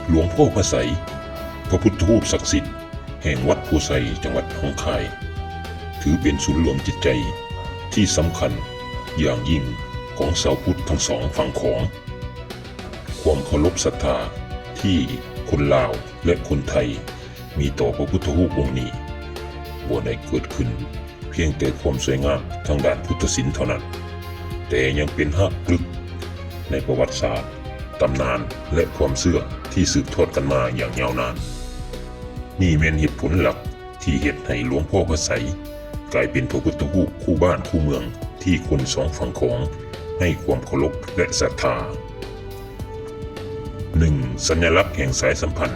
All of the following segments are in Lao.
ຫຼວງພໍ່ພະໄສ, ພະພຸດທະຮູບສັກສິດແຫ່ງວັດໂພໄຊ ຈັງຫວັດໜອງຄາຍ, ຖືເປັນສູນລວມຈິດໃຈທີ່ສຳຄັນຢ່າງຍິ່ງຂອງຊາວພຸດທັງສອງຝັ່ງຂອງ. ຄວາມເຄົາລົບສັດທາທີ່ຄົນລາວ ແລະ ຄົນໄທມີຕໍ່ພະພຸດທະຮູບອົງນີ້ ບໍ່ໄດ້ເກີດຂຶ້ນ ພຽງແຕ່ຄວາມສວຍງາມທາງດ້ານພຸດທະສິນເທົ່ານັ້ນ, ແຕ່ຍັງເປັນຮາກລຶກໃນປະຫວັດສາດ, ຕຳນານ ແລະ ຄວາມເຊື່ອທີ່ສືບທອດກັນມາຢ່າງຍາວນານ. ນີ້ແມ່ນເຫດຜົນຫຼັກທີ່ເຮັດໃຫ້ຫຼວງພໍ່ພະໄສກາຍເປັນພະພຸດທະຮູບຄູ່ບ້ານຄູ່ເມືອງທີ່ຄົນສອງຝັ່ງຂອງໃຫ້ຄວາມເຄົາລົບ ແລະ ສັດທາ. ໜຶ່ງ ສັນຍະລັກແຫ່ງສາຍສຳພັນ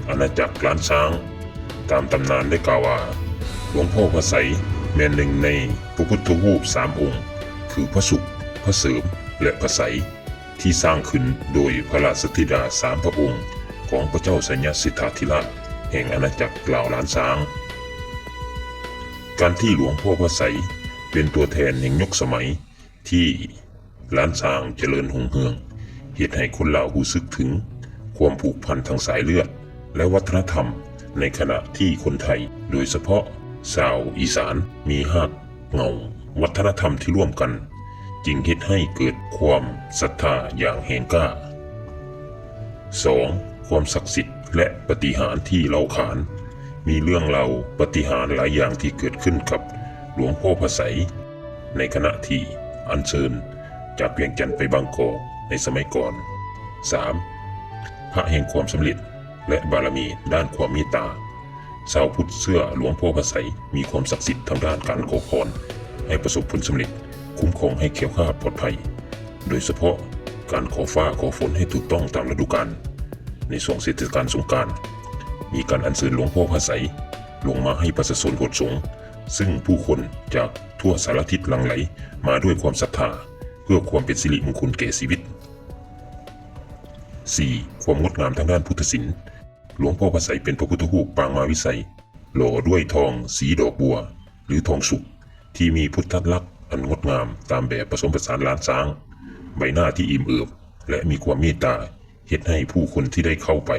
ອານາຈັກລ້ານຊ້າງ. ຕາມຕຳນານໄດ້ກ່າວວ່າ ຫຼວງພໍ່ພະໄສແມ່ນໜຶ່ງໃນພະພຸດທະຮູບສາມອົງ ຄື ພະສຸກ, ພະເສີມ ແລະ ພະໄຊ ທີ່ສ້າງຂຶ້ນໂດຍພະລາຊະທິດາສາມພະອົງຂອງພະເຈົ້າໄຊຍະສິດຖາທິລາດແຫ່ງອານາຈັກລາວລ້ານຊ້າງ. ການທີ່ຫຼວງພໍ່ພະໄສເປັນຕົວແທນແຫ່ງຍຸກສະໄໝທີ່ ລ້ານຊ້າງຈະເລີນຮຸ່ງເຮືອງ ເຮັດໃຫ້ຄົນລາວຮູ້ສຶກເຖິງຄວາມຜູກພັນທາງສາຍເລືອດ ແລະ ວັດທະນະທຳ, ໃນຂະນະທີ່ຄົນໄທ, ໂດຍສະເພາະຊາວອີສານ, ມີຮາກເຫງົ້າວັດທະນະທຳທີ່ຮ່ວມກັນ, ຈຶ່ງເຮັດໃຫ້ເກີດຄວາມສັດທາຢ່າງແຮງກ້າ. ສອງ ຄວາມສັກສິດ ແລະ ປາຕິຫານທີ່ເລົ່າຂານ. ມີເລື່ອງເລົ່າປາຕິຫານຫຼາຍຢ່າງທີ່ເກີດຂຶ້ນກັບຫຼວງພໍ່ພະໄສ ໃນຂະນະທີ່ອັນເຊີນຈາກວຽງຈັນໄປບາງກອກໃນສະໄໝກ່ອນ. ສາມ ພະແຫ່ງຄວາມສຳເລັດ ແລະ ບາລະມີດ້ານຄວາມເມດຕາ. ຊາວພຸດເຊື່ອຫຼວງພໍ່ພະໄສມີຄວາມສັກສິດທາງດ້ານການຂໍພອນໃຫ້ປະສົບຜົນສຳເລັດ, ຄຸ້ມຄອງໃຫ້ແຄ້ວຄາດປອດໄພ, ໂດຍສະເພາະການຂໍຟ້າຂໍຝົນໃຫ້ຖືກຕ້ອງຕາມລະດູການ. ໃນຊ່ວງເທດສະການສົງການ ມີການອັນເຊີນຫຼວງພໍ່ພະໄສລົງມາໃຫ້ປະຊາຊົນໂຫດສົງ, ຊຶ່ງຜູ້ຄົນຈາກທົ່ວສາລະທິດຫຼັ່ງໄຫຼມາດ້ວຍຄວາມສັດທາ ເພື່ອຄວາມເປັນສິລິມຸງຄຸນແກ່ຊີວິດ. ສີ່ ຄວາມງົດງາມທາງດ້ານພຸດທະສິນ. ຫຼວງພໍ່ພະໄສເປັນພະພຸດທະຮູບປາງມະຫາວິໄສ ຫຼໍ່ດ້ວຍທອງສີດອກບົວ ຫຼື ທອງສຸກ ທີ່ມີພຸດທະລັກອັນງົດງາມຕາມແບບປະສົມປະສານລ້ານຊ້າງ, ໃບໜ້າທີ່ອີ່ມເອີບ ແລະ ມີຄວາມເມດຕາ ເຮັດໃຫ້ຜູ້ຄົນທີ່ໄດ້ເຂົ້າໄປ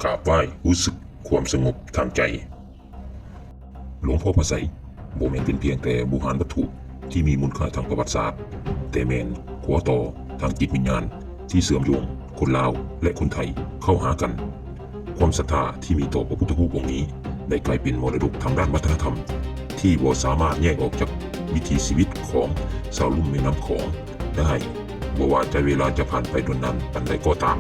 ກາບໄຫວ້ຮູ້ສຶກຄວາມສະຫງົບທາງໃຈ. ຫຼວງພໍ່ພະໄສບໍ່ແມ່ນເປັນພຽງແຕ່ບູຮານວັດຖຸທີ່ມີມູນຄ່າທາງປະຫວັດສາດ, ແຕ່ແມ່ນຂົວຕໍ່ທາງຈິດວິນຍານທີ່ເຊື່ອມໂຍງຄົນລາວ ແລະ ຄົນໄທເຂົ້າຫາກັນ. ຄວາມສັດທາທີ່ມີຕໍ່ພະພຸດທະຮູບອົງນີ້ໄດ້ກາຍເປັນມໍລະດົກທາງດ້ານວັດທະນະທຳທີ່ບໍ່ສາມາດແຍກອອກຈາກວິຖີຊີວິດຂອງຊາວລຸ່ມແມ່ນ້ຳຂອງໄດ້, ບໍ່ວ່າຈະເວລາຈະຜ່ານໄປດົນນານປານໃດກໍຕາມ.